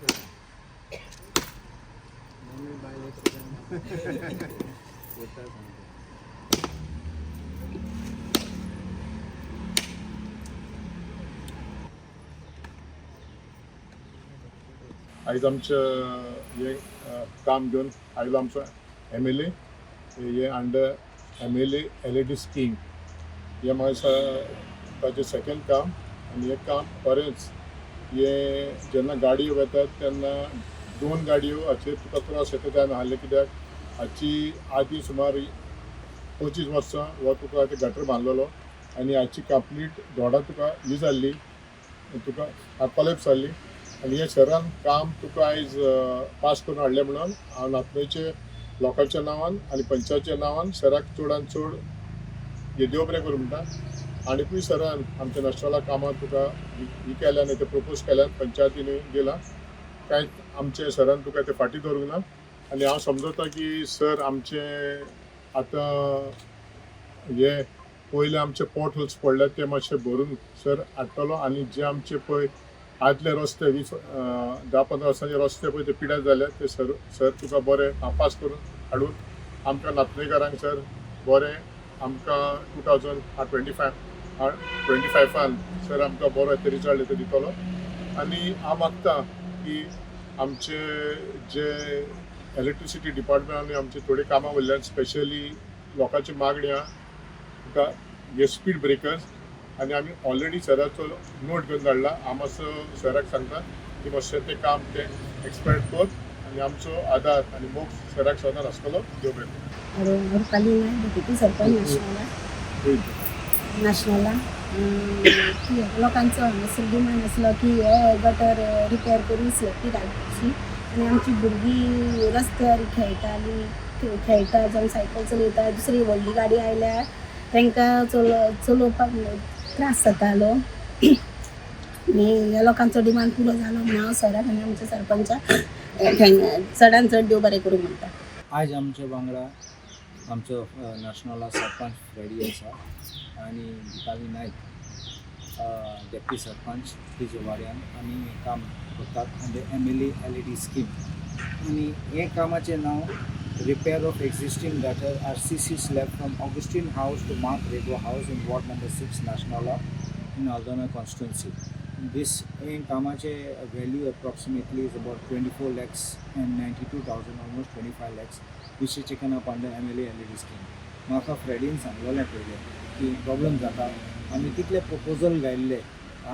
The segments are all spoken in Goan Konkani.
आयज आमचें हें काम घेवन आयलो आमचो एम एल ए हे under MLA LAD scheme. हें म्हाका दिसता ताचें सेकेंड काम आनी हें काम बरेंच. हें जेन्ना गाडयो वेतात तेन्ना दोन गाडयो हाचेर तुका त्रास येता ते आमी हाडले, कित्याक हाची आदीं सुमार 25 वर्सां हो तुका ते गटर बांदलेलो आनी हाची कंप्लीट धोडां तुका ही जाल्ली, तुका कोलेप्स जाल्ली. आनी हे शहरान काम तुका आयज पास करून हाडलें म्हणून हांव नातनेचे लोकांच्या नांवान आनी पंचायतच्या नांवान शहराक चडान चड हे देव बरें करूं म्हणटा. आनीकूय सरान आमच्या नाशनला कामां तुका ही केल्यान, ते प्रपोज केल्यान, पंचायतीन दिलां, कांय आमचे सरान तुका ते फाटीं दवरूंक ना. आनी हांव समजता की सर आमचे आतां हे पयले आमचे पोट होल्स पडल्यात ते मातशे भरून सर हाडटलो. आनी जे आमचे पळय आदले रस्ते 20, 10-15 वर्सांचे रस्ते पळय ते पिड्यार जाल्यात, ते सर सर तुका बरे पास करून हाडून आमकां नातनेकारांक सर बरें आमकां 2025 फान सर आमकां बरो ते रिजल्ट दितलो. आनी हांव मागता की आमचे जे इलेक्ट्रिसिटी डिपार्टमेंटान आमचे थोडे कामां उरल्यान, स्पेशली लोकांची मागणी आहा तुका हे स्पीड ब्रेकर्स, आनी आमी ऑलरेडी सराचो नोट घेवन धाडला. हांव मातसो सराक सांगता की मातशें तें काम तें एक्सपेक्ट कर आनी आमचो आदार आनी मोग सराक सदांच आसतलो. देव बरें करूं. रुपाली नायक, डेप्युटी सरपंच, नाशनला. नाशनला लोकांचो हांगासर डिमांड आसलो की हे गटर रिपेर करून स्लॅपी घालची आनी आमची भुरगीं रस्त्यार खेळटालीं, खेळटा जावं सायकल चलयता, दुसरी व्हडली गाडी आयल्यार तांकां चलोवपाक त्रास जातालो. आनी ह्या लोकांचो डिमांड पुरो जालो म्हणून हांव सराक आनी आमच्या सरपंचाक चडान चड देव बरें करूं म्हणटा. आज आमच्या वांगडा आमचो नाशनला सरपंच फ्रेडी आसा आनी दीपाली नायक, डेप्टी सरपंच. तिजे वाड्यान आमी हें काम करतात under MLA LAD scheme. आनी हें कामाचें नांव repair of existing gutter RCC slab from Augustine House to Mark Rego House in ward number 6, Naxnola, in Aldona constituency. This हें कामाचें value approximately is about 24 lakhs and 92,000, almost 25 lakhs, which is taken up under MLA LAD scheme. म्हाका फ्रेडीन सांगलेलें पयलें की प्रॉब्लम जाता. आमी तितले proposal घायल्ले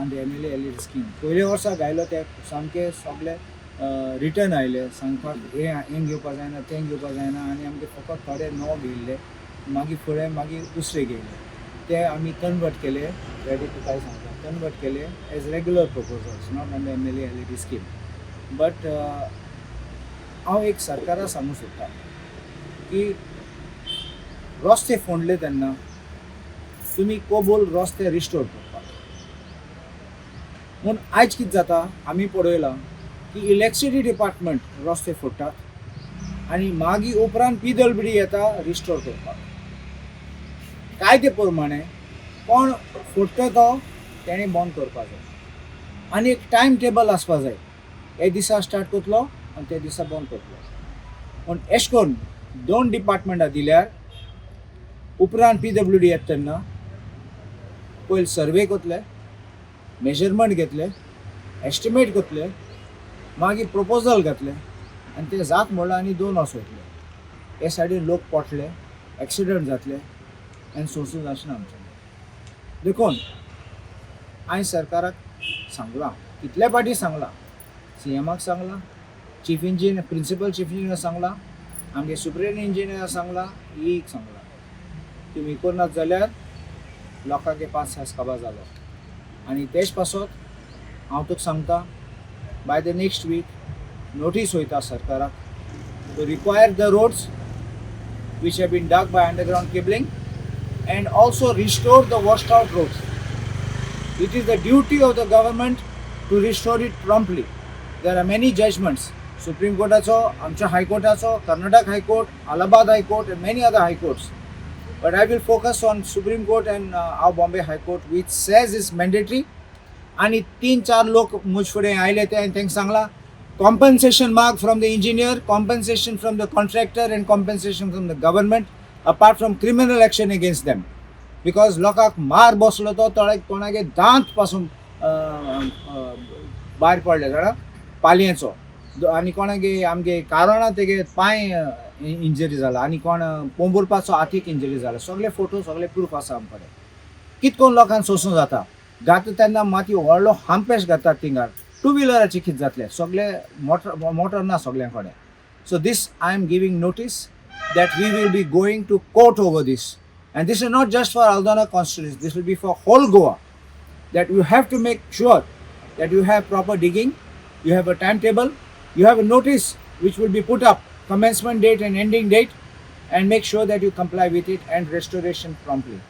under MLA LAD scheme. पयले वर्सा घायलो ते सामके सगळे रिटर्न आयले सांगपाक, हें हें घेवपा जायना, तें घेवपा जायना. आनी आमचे फकत थोडे णव घेयल्ले, मागीर फुडें मागीर दुसरे घेयले, ते आमी कन्वर्ट केले. फ्रेडी तुकाय सांगता, कन्वर्ट केले as regular proposals, not under MLA LAD scheme. But हांव एक सरकारा सांगूंक सोदतां की रस्ते फोंडले तेन्ना तुमी कोबोल रस्ते रिस्टोर करपाक. पूण आयज कितें जाता, आमी पळयलां की इलेक्ट्रिसिटी डिपार्टमेंट रस्ते फोडटात आनी मागीर उपरांत पी डब्ल्यू डी येता रिस्टोर करपाक. कायदे प्रमाणे कोण फोडटा तो तेणें बंद करपा जाय आनी एक टायम टेबल आसपा जाय, हे दिसा स्टार्ट करतलो आनी ते दिसा बंद करतलो. पूण एशें करून दोन डिपार्टमेंटां दिल्यार उपरांत पी डब्ल्यू डी येता तेन्ना पयलीं सर्वे करतले, मेजरमेंट घेतले, एस्टिमेट करतले, मागीर प्रपोजल घातले आनी ते जात म्हणल्यार आनी 2 वर्स वयतले. हे सायडीन लोक पडटले, एक्सिडंट जातले आनी सोंसूं जावचें ना आमच्यान. देखून हांवें सरकाराक सांगलां, कितले फावटी सांगलां, सी एमाक सांगलां, chief engineer, principal chief engineer सांगलां, आमगे सुप्रिटेंडिंग इंजिनियर सांगलां, एक सांगलां, तुमी करनात जाल्यार लोकांक पांच काबार जालो. आनी तेच पासत हांव तुका सांगता, by the next week notice वयता सरकाराक to require the roads which have been dug by underground cabling and also restore the washed out roads. It is the duty of the government to restore it promptly. There are many judgments. Supreme Court, आमच्या High Court, Karnataka High Court, Allahabad High Court and many other high courts. But I will focus on Supreme Court and our Bombay High Court, which says is mandatory. आणि तीन चार लोक म्हज फुडें आयले ते हांवें तांकां सांगलां. Compensation माग from the engineer, compensation from the contractor and compensation from the government, apart from criminal action against them, because लोकांक मार बसलो तो तोळ्याक कोणागे दांत पासून भायर पडले जाणा पालयेचो आनी कोणागे आमगे कारणां तेगे पांय इंजरी जाला आनी कोण पोंबुरपाचो हातीक इंजरी जाला. सगळे फोटो, सगळे प्रूफ आसा आमचे कडेन. कितकोन लोकांक सोंसूं जाता? घाता तेन्ना माती व्हडलो हांपेस घातात थिंगार. टू व्हिलराचे कितें जातलें? सगळे मोटर मोटर ना सगळ्यां कडेन. So this I am giving notice that we will be going to court over this, and this is not just for Aldona constituency, this will be for whole Goa, that you have to make sure that you have proper digging, you have a timetable, you have a notice which will be put up, commencement date and ending date, and make sure that you comply with it and restoration promptly.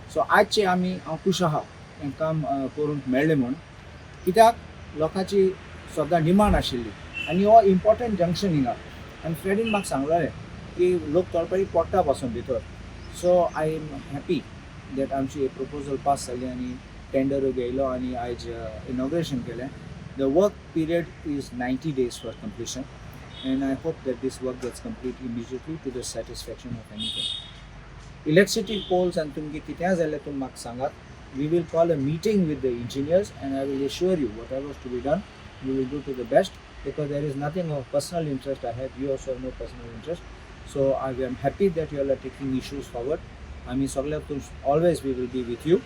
So आजचे आमी हांव खूश आहा हें काम करूंक मेळ्ळें म्हूण, कित्याक लोकांची सदां डिमांड आशिल्ली आनी हो इम्पॉर्टंट जंक्शन हिंगा. आनी फ्रेडीन म्हाका सांगलेलें की लोक तळपणी पडटा पासून भितर. So I am happy that आमची प्रपोजल पास जाली आनी टेंडर घेयलो आनी आयज इनॉग्रेशन केलें. The work period is 90 days for completion and I hope that this work gets complete immediately to the satisfaction of anything. Electricity poles आनी तुमगे कितेंय जाल्यार तुमी म्हाका सांगात. We will call a meeting with the engineers and I will assure you, whatever to be done, we will do to the best, because there is nothing of personal interest I have. You also have no personal interest. So I am happy that you all are taking issues forward. आमी सगळे always we will be with you.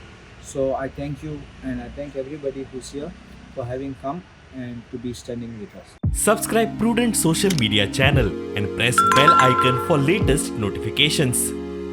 So I thank you and I thank everybody who's here for having come and to be standing with us. Subscribe Prudent Social Media channel and press bell icon for latest notifications.